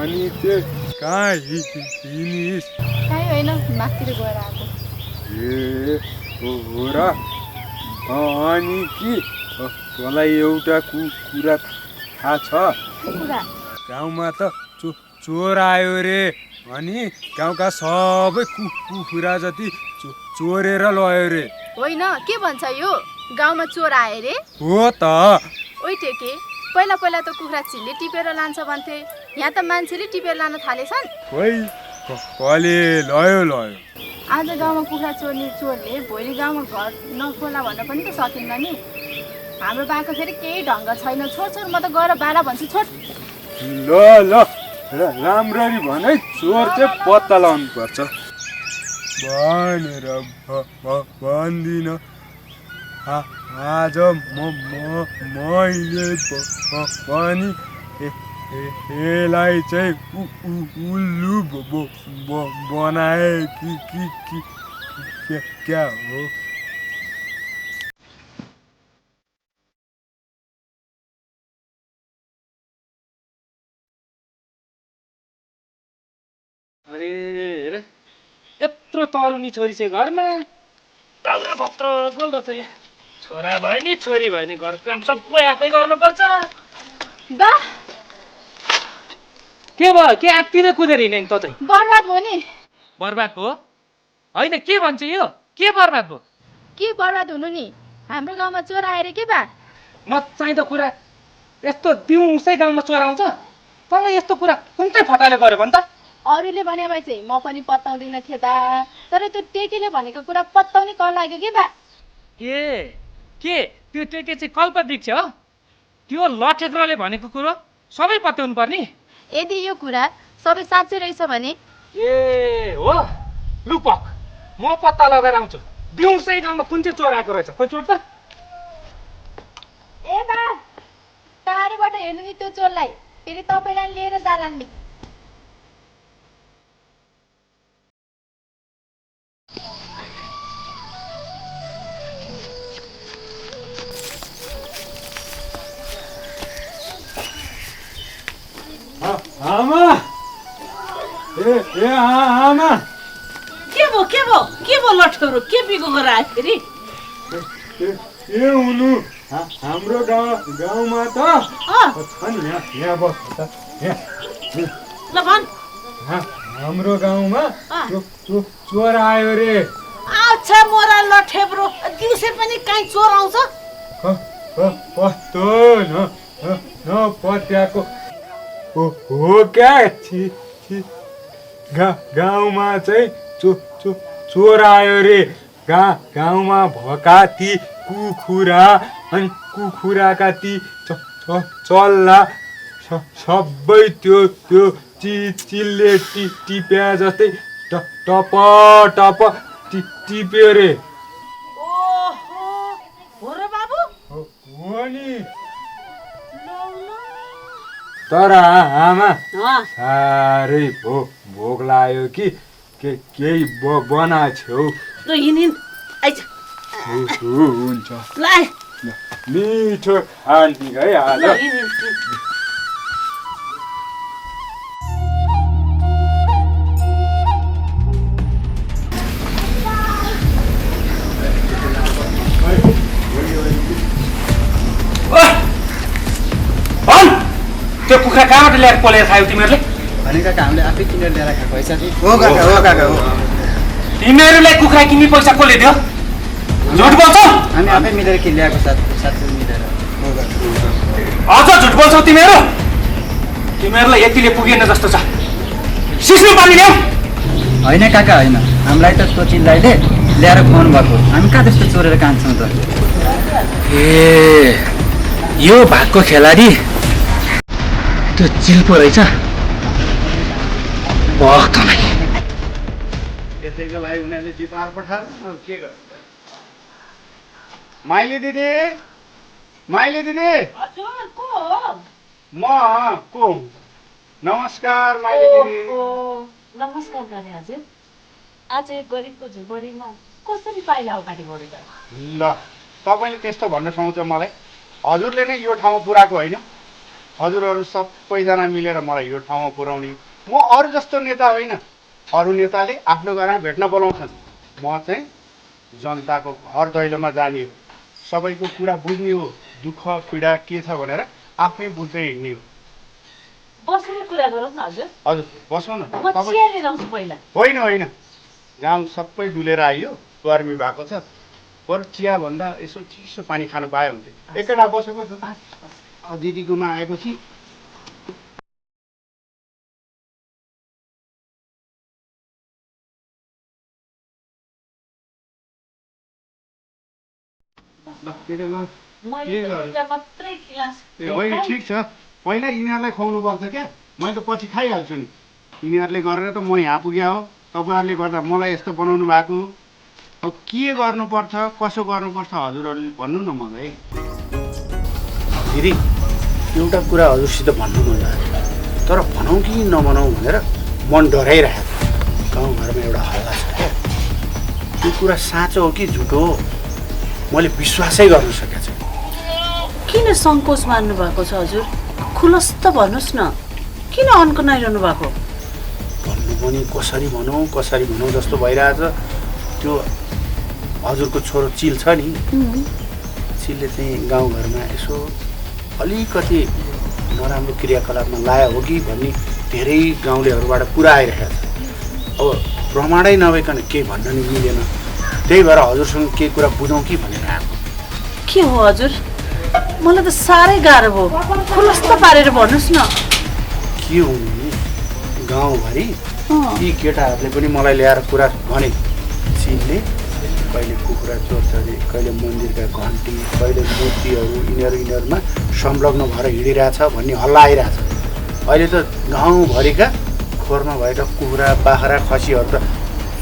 अनि त्यो कहाँ हिँडिस्? कहीँ होइन, माथितिर गएर आएको। ए हो र? अनि कि तँलाई एउटा कुरा थाहा छ? कुरा? गाउँमा त चोर आयो रे। अनि गाउँका सबै कुखुरा जति चोरेर लयो रे। होइन, के भन्छ यो? गाउँमा चोर आए रे? हो त। ओइ टेके, पहिला पहिला त कुखुरा चिलले टिपेर लान्छ भन्थे, यहाँ त मान्छेले टिपेर लान थालेछन्। खोइ कसले लयो। आज गाउँमा कुखुरा चोर्ने चोरले भोलि गाउँमा घर नखोला भन्न पनि त सकिन्न नि। हाम्रो बाको फेरि केही ढङ्ग छैन। छोड म त गएर बाला भन्छु, छोड। ल राम्ररी भने चोर चाहिँ पत्ता लगाउनु पर्छ भनेर भन्दिन। आज मैले पनि यसलाई चाहिँ उल्लु बनाए कि क्या हो? अरे हेर, यत्रो तरुनी छोरी छ घरमा। भत्र गोल रहेछ यहाँ। छोरा भयो नि छोरी भयो नि घरको काम सबै आफै गर्नुपर्छ। बा के भयो? के आत्तिँदै कुदेर हिँड्यो नि त चाहिँ? बर्बाद भयो नि। बर्बाद भयो? होइन, के भन्छ यो? के बर्बाद भयो? के बर्बाद हुनु नि? हाम्रो गाउँमा चोर आएर के बा? म चाहिँ त कुरा यस्तो दिउँसै गाउँमा चोर आउँछ? तँलाई यस्तो कुरा कुन चाहिँ फटाले गर्यो भन् त? अरूले भने भए चाहिँ म पनि पत्ताउँदिनँ थिएँ त। तर त्यो टेकेले भनेको कुरा पत्ताउने कर लाग्यो के बा? के त्यो टेके चाहिँ कल्पवृक्ष हो? त्यो लठेक्रले भनेको कुरो सबै पत्याउनु पर्ने? यदि यो कुरा सबै साँच्चै रहेछ भने? ए हो, लुपक म पत्ता लगाएर आउँछु। दिउँसै गाउँमा कुन चाहिँ चोर आएको रहेछ? खोइ चोर त। ए बा, टाढोबाट हेर्नु नि त्यो चोरलाई, फेरि तपाईँलाई लिएर जालान् नि। आमा, ए आमा, के भयो लट्ठहरू? के बिगो गरेर आयो फेरि? के हुनु? हाम्रो गाउँमा त छ नि यहाँ बस्छ त यहाँ। ल भन्। हाम्रो गाउँमा चोर आयो रे। अच्छा मोरा लट्ठेब्रो, दिउँसै पनि काहीँ चोर आउँछ? कस्तो न पत्याएको हो क्या? गाउँमा चाहिँ चोर आयो रे। गाउँमा भएका ती कुखुरा अनि कुखुराका ती चल्ला सबै त्यो चिलले टिप्या जस्तै टप टिप्यो रे। ओहो, हो र बाबु? हो नि। तर आमा साह्रै भोक लाग्यो कि केही बना छेउ। ल हिँड आइज। हुन्छ ल मिठो खाने है आज। त्यो कुखुरा कहाँबाट ल्याएर पोलेर खायौ तिमीहरूले? भने काका हामीले आफै किनेर ल्याएर खाएको पैसा चाहिँ हो काका हो। तिमीहरूलाई कुखुरा किन्ने पैसा कसले दियो? झुट बोल्छौ? हामी आफै मिलेर ल्याएको साथी मिलेर। अझ झुट बोल्छौ तिमीहरू? तिमीहरूलाई यतिले पुगेन जस्तो छ। सिस्नु पानी ल्याऊ। होइन काका होइन, हामीलाई त त्यो चिल्लाइले ल्याएर खुवाउनु भएको। हामी कहाँ त्यस्तो चोरेर कान्छौँ त? ए यो भागको खेलाडी त्यो चिल्पो रहेछ। त्यसैको लागि उनीहरूले जिताएर पठाएर के गर्छ? माइली दिदी, हजुर को हो? म को? नमस्कार माइली दिदी। नमस्कार गरे हजुर। आज गरिबको झुपडीमा कसरी पाइला अगाडि बढेर? ल, तपाईँले त्यस्तो भन्न सुहाउँछ मलाई। हजुरले नै यो ठाउँमा पुऱ्याएको होइन? हजुरहरू सबैजना मिलेर मलाई यो ठाउँमा पुर्याउने। म अरू जस्तो नेता होइन। अरू नेताले आफ्नो घरमा भेट्न बोलाउँछन्, म चाहिँ जनताको घर दैलोमा जाने हो, सबैको कुरा बुझ्ने हो, दुःख पीडा के छ भनेर आफै बुझ्दै हिँड्ने हो। बसेर कुरा गरौँ न हजुर। हजुर बसौँ न। म चिया लिएर आउँछु पहिला। होइन होइन, घाम सबै डुलेर आइयो, गर्मी भएको छ। बरु चियाभन्दा यसो चिसो पानी खानु पायो हुन्थ्यो। एकैटा बसेको छु दिदीकोमा आएपछि। मैले त एउटा मात्रै गिलास होइन ठिक छ, पहिला यिनीहरूलाई खुवाउनु पर्छ क्या। मैले त पछि खाइहाल्छु नि। यिनीहरूले गरेर त म यहाँ पुग्या हो, तपाईँहरूले गर्दा मलाई यस्तो बनाउनु भएको। अब के गर्नुपर्छ कसो गर्नुपर्छ हजुरहरूले भन्नु न मलाई। दिदी एउटा कुरा हजुरसित भन्नु मन लाग्यो, तर भनौँ कि नभनौँ भनेर मन डराइरहेको। गाउँघरमा एउटा हल्ला छ क्या, त्यो कुरा साँचो हो कि झुटो हो मैले विश्वासै गर्न सकेको छु। किन सङ्कोच मान्नु भएको छ हजुर? खुलस्त भन्नुहोस् न, किन अन्कनाइरहनु भएको? भन्नु पनि कसरी भनौँ जस्तो भइरहेछ। त्यो हजुरको छोरो चिल छ नि, चिलले चाहिँ गाउँघरमा यसो अलिकति नराम्रो क्रियाकलापमा लायो हो कि भन्ने धेरै गाउँलेहरूबाट कुरा आइरहेको छ। अब प्रमाणै नभइकन केही भन्न नि मिलेन, त्यही भएर हजुरसँग केही कुरा बुझौँ कि भनेर आएको। के हो हजुर? मलाई त साह्रै गाह्रो भयो, खुलस्त पारेर भन्नुहोस् न। के हुनु नि, गाउँभरि यी केटाहरूले पनि मलाई ल्याएर कुरा भने। चिलले कहिले कुखुरा चोर्छ अरे, कहिले मन्दिरका घन्टी, कहिले मूर्तिहरू यिनीहरूमा संलग्न भएर हिँडिरहेछ भन्ने हल्ला आइरहेछ। अहिले त गाउँभरिका खोरमा भएका कुखुरा बाख्रा खसीहरू त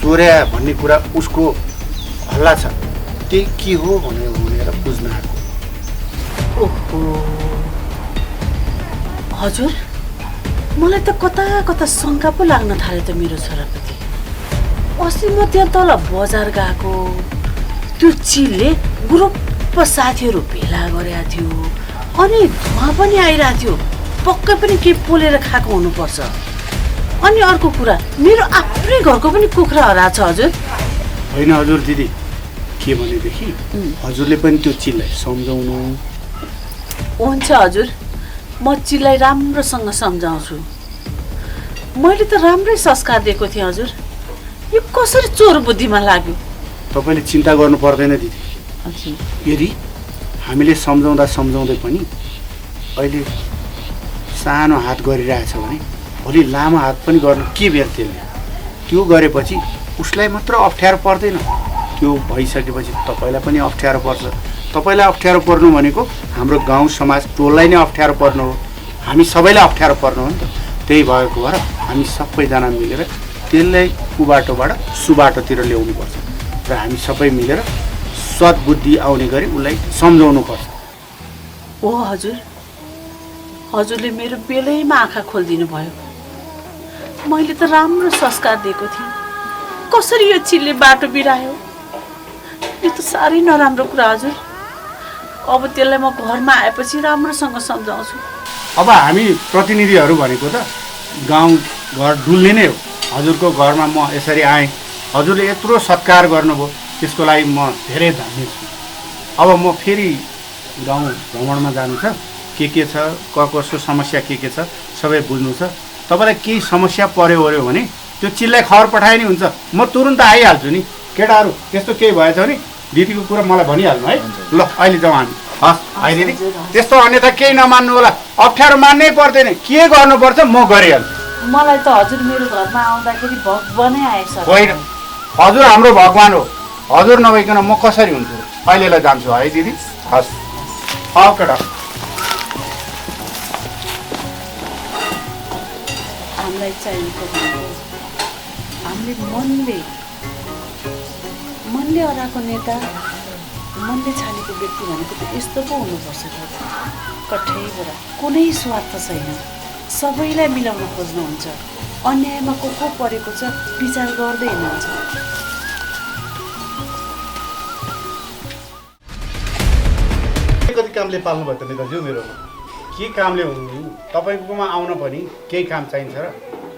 चोर्या भन्ने कुरा उसको हल्ला छ। त्यही के हो भनेर बुझ्न आएको। ओहो हजुर, मलाई त कता कता शङ्का पो लाग्न थाल्यो त मेरो छोराप्रति। अस्ति म त्यहाँ तल बजार गएको, त्यो चिलले ग्रुप साथीहरू भेला गरेको थियो, अनि धुवा पनि आइरहेको थियो। पक्कै पनि केही पोलेर खाएको हुनुपर्छ। अनि अर्को कुरा, मेरो आफ्नै घरको पनि कुखुरा हराएको छ हजुर। होइन हजुर दिदी, के भनेदेखि हजुरले पनि त्यो चिललाई सम्झाउनु। हुन्छ हजुर, म चिललाई राम्रोसँग सम्झाउँछु। मैले त राम्रै संस्कार दिएको थिएँ हजुर, यो कसरी चोर बुद्धिमा लाग्यो? तपाईँले चिन्ता गर्नु पर्दैन दिदी। हजुर, यदि हामीले सम्झाउँदै पनि अहिले सानो हात गरिरहेछ भने भोलि लामो हात पनि गर्न के बेर त्यसले। त्यो गरेपछि उसलाई मात्र अप्ठ्यारो पर्दैन, त्यो भइसकेपछि तपाईँलाई पनि अप्ठ्यारो पर्छ। तपाईँलाई अप्ठ्यारो पर्नु भनेको हाम्रो गाउँ समाज टोललाई नै अप्ठ्यारो पर्नु हो, हामी सबैलाई अप्ठ्यारो पर्नु हो नि त। त्यही भएको भएर हामी सबैजना मिलेर त्यसलाई कुबाटोबाट सुबाटोतिर ल्याउनुपर्छ र हामी सबै मिलेर सद्बुद्धि आउने गरी उसलाई सम्झाउनुपर्छ। ओ हजुर, हजुरले मेरो बेलैमा आँखा खोलिदिनु भयो। मैले त राम्रो संस्कार दिएको थिएँ, कसरी यो चिलले बाटो बिरायो? यो त साह्रै नराम्रो कुरा हजुर। अब त्यसलाई म घरमा आएपछि राम्रोसँग सम्झाउँछु। अब हामी प्रतिनिधिहरू भनेको त गाउँ घर डुल्ने नै हो। हजुरको घरमा म यसरी आएँ, हजुरले यत्रो सत्कार गर्नुभयो, त्यसको लागि म धेरै धन्य छु। अब म फेरि गाउँ भ्रमणमा जानु छ, के छ कसो समस्या के छ सबै बुझ्नु छ। तपाईँलाई केही समस्या पर्यो भने त्यो चिललाई खबर पठाए नि हुन्छ, म तुरुन्त आइहाल्छु नि। केटाहरू त्यस्तो केही भएछ भने दिदीको कुरा मलाई भनिहाल्नु है। ल अहिले जाउँ हामी। हस् है दिदी, त्यस्तो अन्यथा केही नमान्नु होला, अप्ठ्यारो मान्नै पर्दैन, के गर्नुपर्छ म गरिहाल्छु। मलाई त हजुर मेरो घरमा आउँदाखेरि भगवानै आएछ। होइन, हजुर हाम्रो भगवान हो, हजुर नभइकन म कसरी हुन्छु। अहिलेलाई जान्छु है दिदी। हस् केटा। हामीलाई चाहिएको हामीले मनले हराएको नेता, मनले छानेको व्यक्ति भनेको त यस्तो पो हुनुपर्छ। कठैबाट कुनै स्वार्थ छैन, सबैलाई मिलाउन खोज्नुहुन्छ। अन्यायमा को परेको छ विचार गर्दै हिँड्नुहुन्छ। कति कामले पाल्नु भयो त नेताज्यू मेरो? के कामले हुनु तपाईँकोमा आउन पनि केही काम चाहिन्छ र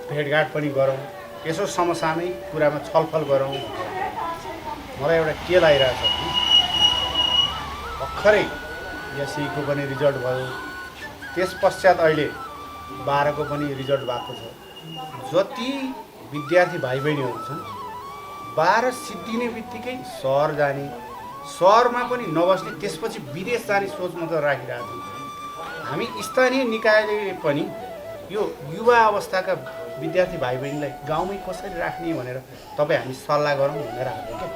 भेटघाट पनि गरौँ यसो समसामयिक कुरामा छलफल गरौँ मलाई एउटा के लागिरहेछ भने भर्खरै एसईको पनि रिजल्ट भयो त्यस पश्चात अहिले 12 को पनि रिजल्ट भएको छ जति विद्यार्थी भाइ बहिनीहरू छन् 12 सिद्धिने बित्तिकै सहर जाने सहरमा पनि नबस्ने त्यसपछि विदेश जाने सोच मात्र राखिरहेको छ हामी स्थानीय निकायले पनि यो युवा अवस्थाका विद्यार्थी भाइ बहिनीलाई गाउँमै कसरी राख्ने भनेर तपाईँ हामी सल्लाह गरौँ भनेर आएको क्या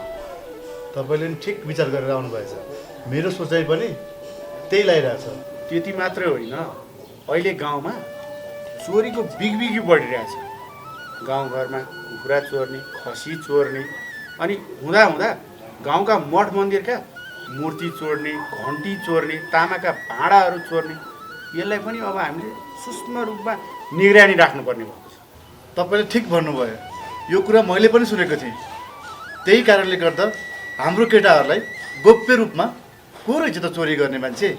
तपाईँले नि ठिक विचार गरेर आउनुभएछ मेरो सोचाइ पनि त्यही लागिरहेछ त्यति मात्रै होइन अहिले गाउँमा चोरीको बिगबिगी बढिरहेछ गाउँघरमा कुखुरा चोर्ने खसी चोर्ने अनि हुँदा हुँदा गाउँका मठ मन्दिरका मूर्ति चोर्ने घन्टी चोर्ने तामाका भाँडाहरू चोर्ने यसलाई पनि अब हामीले सूक्ष्म रूपमा निगरानी राख्नुपर्ने भएको छ तपाईँले ठिक भन्नुभयो यो कुरा मैले पनि सुनेको थिएँ त्यही कारणले गर्दा हाम्रो केटाहरूलाई गोप्य रूपमा को रहेछ त चोरी गर्ने मान्छे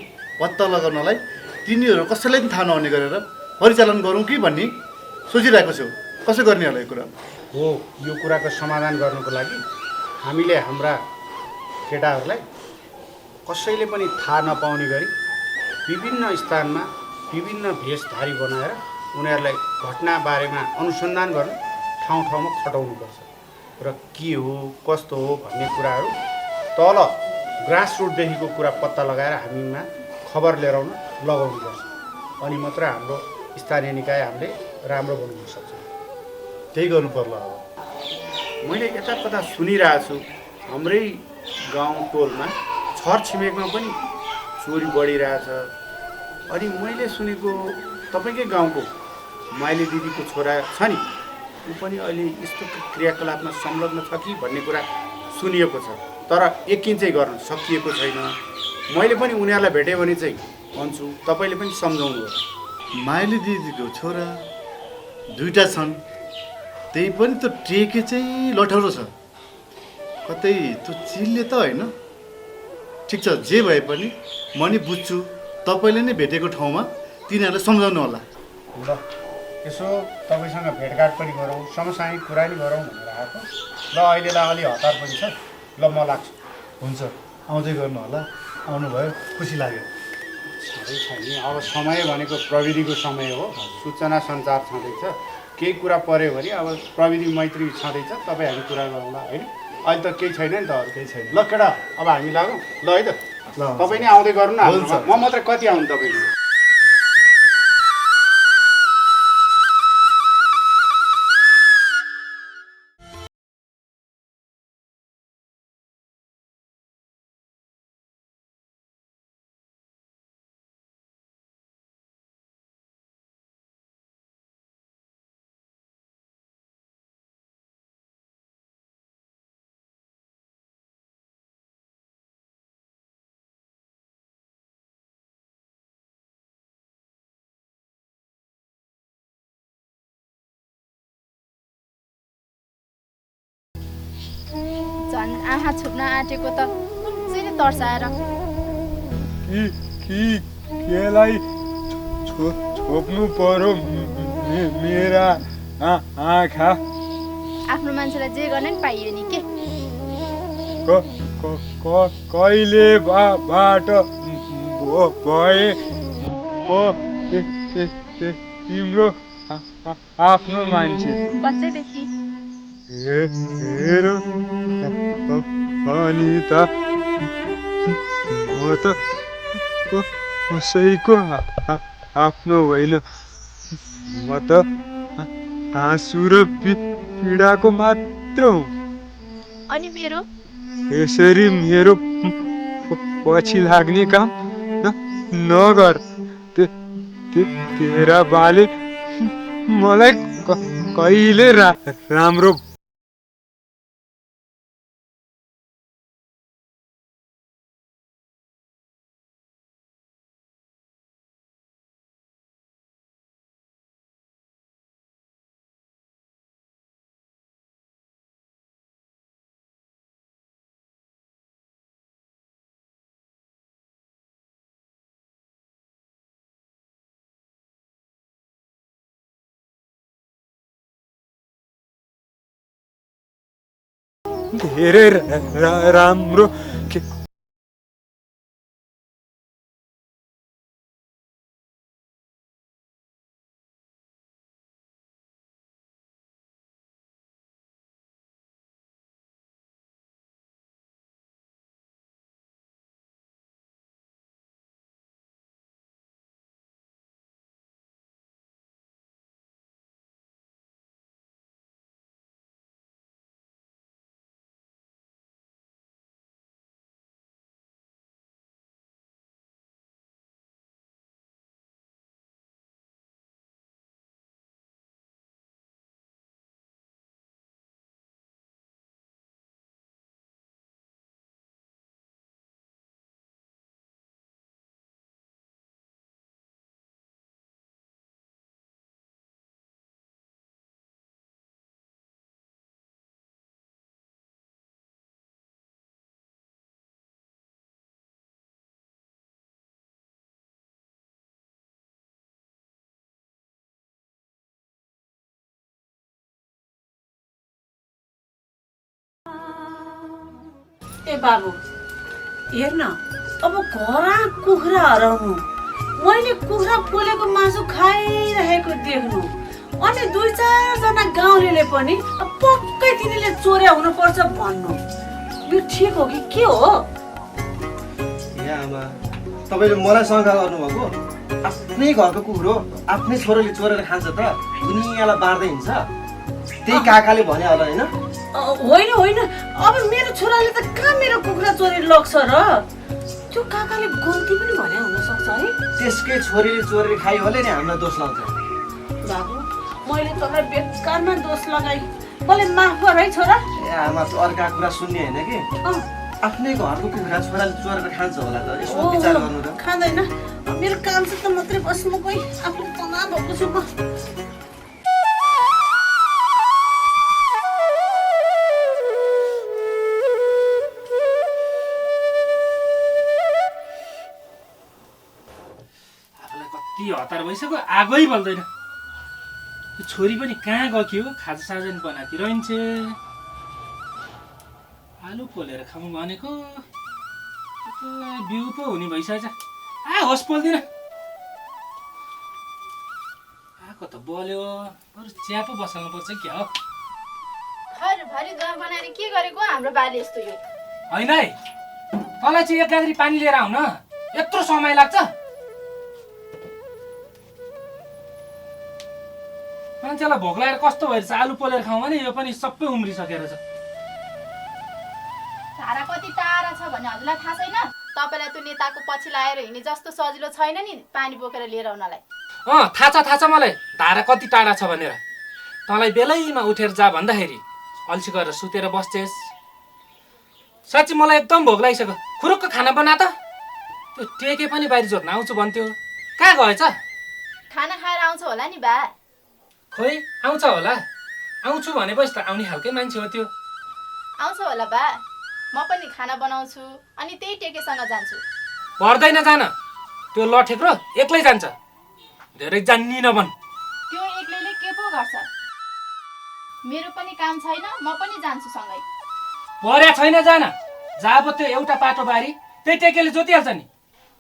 पत्ता लगाउनलाई तिनीहरू कसैलाई पनि थाहा नहुने गरेर परिचालन गरौँ कि भन्ने सोचिरहेको छु कसो गर्ने होला यो कुरा हो यो कुराको समाधान गर्नुको लागि हामीले हाम्रा केटाहरूलाई कसैले पनि थाहा नपाउने गरी विभिन्न स्थानमा विभिन्न भेषधारी बनाएर उनीहरूलाई घटना बारेमा अनुसन्धान गर्न ठाउँ ठाउँमा खटाउनुपर्छ र के हो कस्तो हो भन्ने कुराहरू तल ग्रासरुटदेखिको कुरा पत्ता लगाएर हामीमा खबर लिएर आउन लगाउनुपर्छ अनि मात्र हाम्रो स्थानीय निकाय हामीले राम्रो बनाउन सक्छ त्यही गर्नु पर्ला अब मैले यता कता सुनिरहेको छु हाम्रै गाउँ टोलमा छर छिमेकमा पनि चोरी बढिरहेछ अनि मैले सुनेको तपाईँकै गाउँको माइली दिदीको छोरा छ नि ऊ पनि अहिले यस्तो क्रियाकलापमा संलग्न छ कि भन्ने कुरा सुनिएको छ तर यकिन चाहिँ गर्न सकिएको छैन मैले पनि उनीहरूलाई भेटेँ भने चाहिँ भन्छु तपाईँले पनि सम्झाउनु होला माइली दिदीको छोरा दुईटा छन् त्यही पनि त्यो टेके चाहिँ लठौरो छ कतै त्यो चिलले त होइन ठिक छ जे भए पनि म नि बुझ्छु तपाईँले नै भेटेको ठाउँमा तिनीहरूलाई सम्झाउनु होला ल यसो तपाईँसँग भेटघाट पनि गरौँ समसामयिक कुरा नि गरौँ भनेर आएको ल अहिलेलाई अलि हतार पनि छ ल म लाग्छु हुन्छ आउँदै गर्नु होला आउनुभयो खुसी लाग्यो छँदै छ नि अब समय भनेको प्रविधिको समय हो सूचना सञ्चार छँदैछ केही कुरा पऱ्यो भने अब प्रविधि मैत्री छँदैछ तपाईँ हामी कुरा गरौँला होइन अहिले त केही छैन नि त अरू केही छैन ल केटा अब हामी लागौँ ल है त ल तपाईँ नै आउँदै गर्नु न हुन्छ। म मात्रै कति आउनु तपाईँ झन् आँखा छुप्न आँटेको त कुन तर्साएर केलाई छोप्नु पर्यो मेरा आँखा आफ्नो मान्छेलाई जे गर्ने नि पाइयो नि के कहिले बाट भए तिम्रो आफ्नो मान्छे बच्चैदेखि हेर अनि त म त कसैको आफ्नो होइन म त हाँसु र पीडाको मात्र हुँ अनि मेरो यसरी मेरो पछि लाग्ने काम नगर तेरा बाले मलाई कहिले राम्रो धेरै राम्रो ए बाबु हेर्न अब घरा कुखुरा हराउनु मैले कुखुरा पोलेको मासु खाइरहेको देख्नु अनि 2-4 जना गाउँलेले पनि पक्कै तिनीले चोर्या हुनुपर्छ भन्नु यो ठिक हो कि के हो? ए आमा तपाईले मलाई शङ्का गर्नुभएको आफ्नै घरको कुकुर हो आफ्नै छोराले चोरेर खान्छ त दुनियाँलाई बाँड्दै हिँड्छ त्यही काकाले भने होला हैन? होइन होइन अब मेरो छोराले त कहाँ मेरो कुखुरा चोरेर लग्छ र त्यो काकाले गल्ती पनि भने हुन सक्छ है त्यसकै छोरीले चोरेर खाइ होले नि हामीलाई दोष लाउँछ बाबु मैले तँलाई बेकारमा दोष लगाई मलाई माफ गर है छोरा ए आमा त अर्का कुरा सुन्ने हैन कि आफ्नै घरको कुखुरा छोराले चोरेर खान्छ होला त यसो विचार गर्नु र खाँदैन मेरो काम छ त मात्रै बस्नु कोही आफूले तनाव भएको छु म कति हतार भइसक्यो आगै बल्दैन छोरी पनि कहाँ गयो खाजा साजा बनाकी रहन्छ आलु पोलेर खाउँ भनेको बिउ पो हुने भइसकेछ होस् पोल्दिन आएको त बल्यो बरु चिया पो बसाल्नुपर्छ क्या हो भरि दह बनाएर के गरेको हाम्रो बाले यस्तो यो होइन है तँलाई चाहिँ एक गाग्री पानी लिएर आउन यत्रो समय लाग्छ मान्छेलाई भोक लागेर कस्तो भइरहेछ आलु पोलेर खाउँ भने यो पनि सबै उम्रिसकेर छ धारा कति टाढा छ भन्ने हजुरलाई थाहा छैन तपाईँलाई त्यो नेताको पछि लागेर हिँड्ने जस्तो सजिलो छैन नि पानी बोकेर लिएर आउनलाई थाहा छ मलाई धारा कति टाढा छ भनेर तँलाई बेलैमा उठेर जा भन्दाखेरि अल्छी गरेर सुतेर बस्छेस् साँच्ची मलाई एकदम भोक लागिसक्यो खुरुक्क खाना बना त त्यो टेके पनि बाहिर जोत्न आउँछु भन्थ्यो कहाँ गएछ खाना खाएर आउँछ होला नि बा खोइ आउँछ होला आउँछु भनेपछि त आउने खालकै मान्छे हो त्यो आउँछ होला बा म पनि खाना बनाउँछु अनि त्यही टेकेसँग जान्छु पर्दैन जान त्यो लठेक्रो एक्लै जान्छ धेरै जान्नी नबन त्यो एक्लैले के पो गर्छ मेरो पनि काम छैन म पनि जान्छु सँगै पर्या छैन जान जब त्यो एउटा पाटो बारी त्यही टेकेले जोतिहाल्छ नि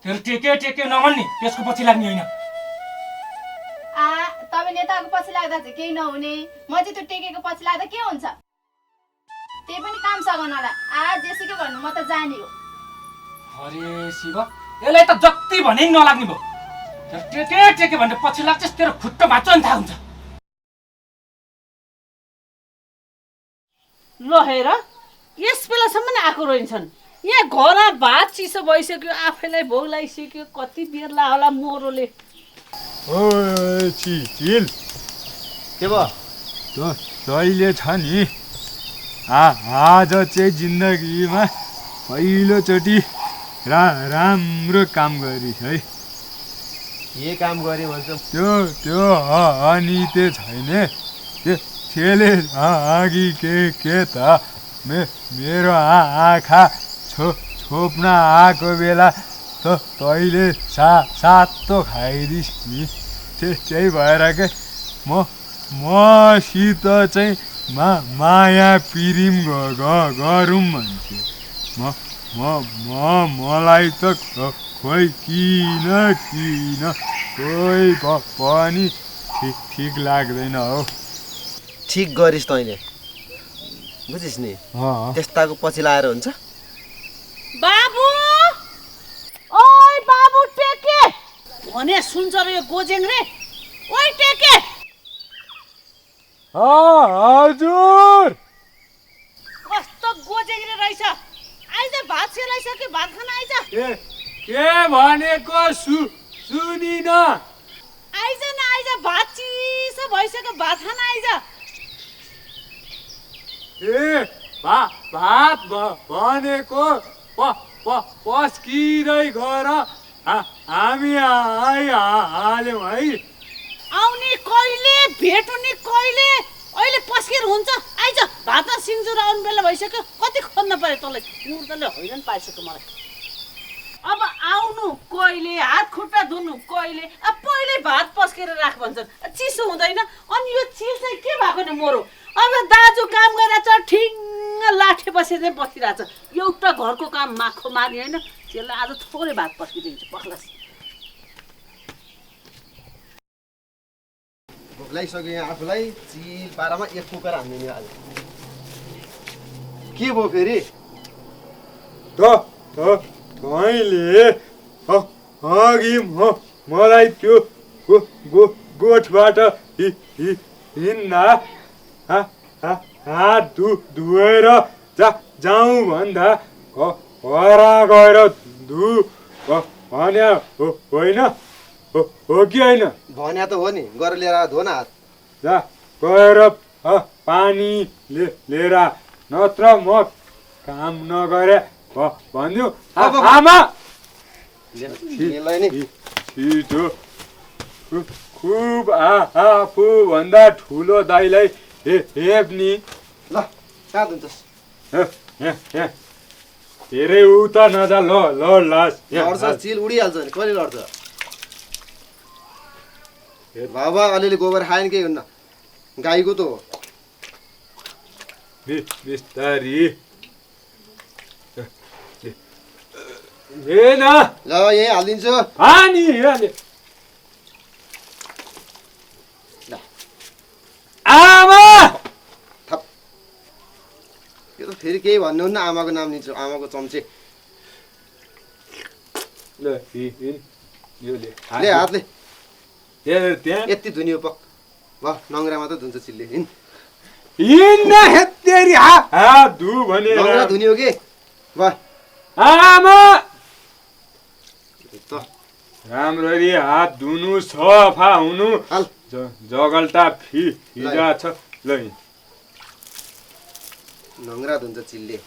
तेरो टेके नमन्ने त्यसको पछि लाग्ने होइन तपाईँ नेताको पछि लाग्दा चाहिँ केही नहुने म चाहिँ त्यो टेकेको पछि लाग्दा के हुन्छ त्यही पनि काम सघाउनलाई जेसुकै भन्नु म त जाने हो अरे शिव यसलाई त जति भने नि नलाग्ने भयो टेके भनेर पछि लाग्छ तेरो खुट्टा भाँच्यो नि थाहा हुन्छ ल हेर यस बेलासम्म आएको रहन्छन् यहाँ घर भात चिसो भइसक्यो आफैलाई भोक लागिसक्यो कति बेर ला होला मोरोले चिल के भयो तैँले छ नि आज चाहिँ जिन्दगीमा पहिलोचोटि राम्रो काम गरिस् है के काम गरे भन्छ त्यो अनिते छैन त्यसले अघि के त मेरो आँखा छोप्न आएको बेला त तैँले सातो खाइदिस् नि त्यही भएर के मसित चाहिँ माया पिरिम गरौँ भन्छ मलाई त खोइ किन खोइ पनि ठिक लाग्दैन हो। ठिक गरिस् तैँले, बुझिस् नि? त्यस्ताको पछि लाएर हुन्छ? बाबु ओइ बाबु टेके भने सुन्छ र यो गोजेङ रे। ओइ टेके हजुर कस्तो गोजेङ रे रहेछ। आइज भात सेलाइसक्यो, भात खान आइज। के भनेको सुनिन। आइज न आइज, भात चिसो भइसक्यो, भात खान आइज। भात भनेको पस्किँदै गएर हामी आइहाल्यौँ है। आउने कहिले, भेट हुने कहिले, अहिले पस्केर हुन्छ। आइज भात सिङ्जुर आउनु बेला भइसक्यो। कति खोज्न पर्यो तँलाई, मुर्दले हैरान पाइसक्यो मलाई। अब आउनु कहिले, हात खुट्टा धुनु कहिले, अब पहिले भात पस्केर राख भन्छन्। चिसो हुँदैन। अनि यो चिल चाहिँ के भएको नि मोरो? अब दाजु काम गरिरहेछ, ठिङ्ग लाठे बसेर बसिरहेछ। एउटा घरको काम माखो मार्ने होइन। त्यसलाई आज थोरै भात पस्किदिन्छु, पख्लास। भोक लागिसक्यो यहाँ आफूलाई। चिल पारामा एक कुकर हान्दिने आज। के भयो फेरि? तैँले अघि मलाई त्यो गोठबाट हिँड्दा हात धुएर जाउँ भन्दा हरा गएर भने होइन हो कि होइन? भन्या त हो नि, गएर लिएर धो न हात। जा गएर पानी लिएर, नत्र म काम नगरे भन्यो आमा। छिटो खुब आफूभन्दा ठुलो दाइलाई हेप्ने। ल कहाँ धुन्छस्? धेरै उता नजा लड्लास। लड्छ, चिल उडिहाल्छ नि। कहिले लड्छ? बाबा अलिअलि गोबर खायो नि, केही हुन्न। गाईको त हो। बिस्तारी ल यहीँ हालिदिन्छु। आमा थप। यो त फेरि केही भन्नुहुन्न, आमाको नाम लिन्छु। आमाको चम्चे। ले हातले त्यहाँ यति धुनियो पक। ल नङ्ग्रा मात्रै धुन्छ चिल्ले। नङ्ग्रा धुनियो कि? आमा राम्ररी हात धुनु, सफा हुनु, जगल्टा फिरा छ। ल नङ्ग्रा धुन्छ चिल्ले।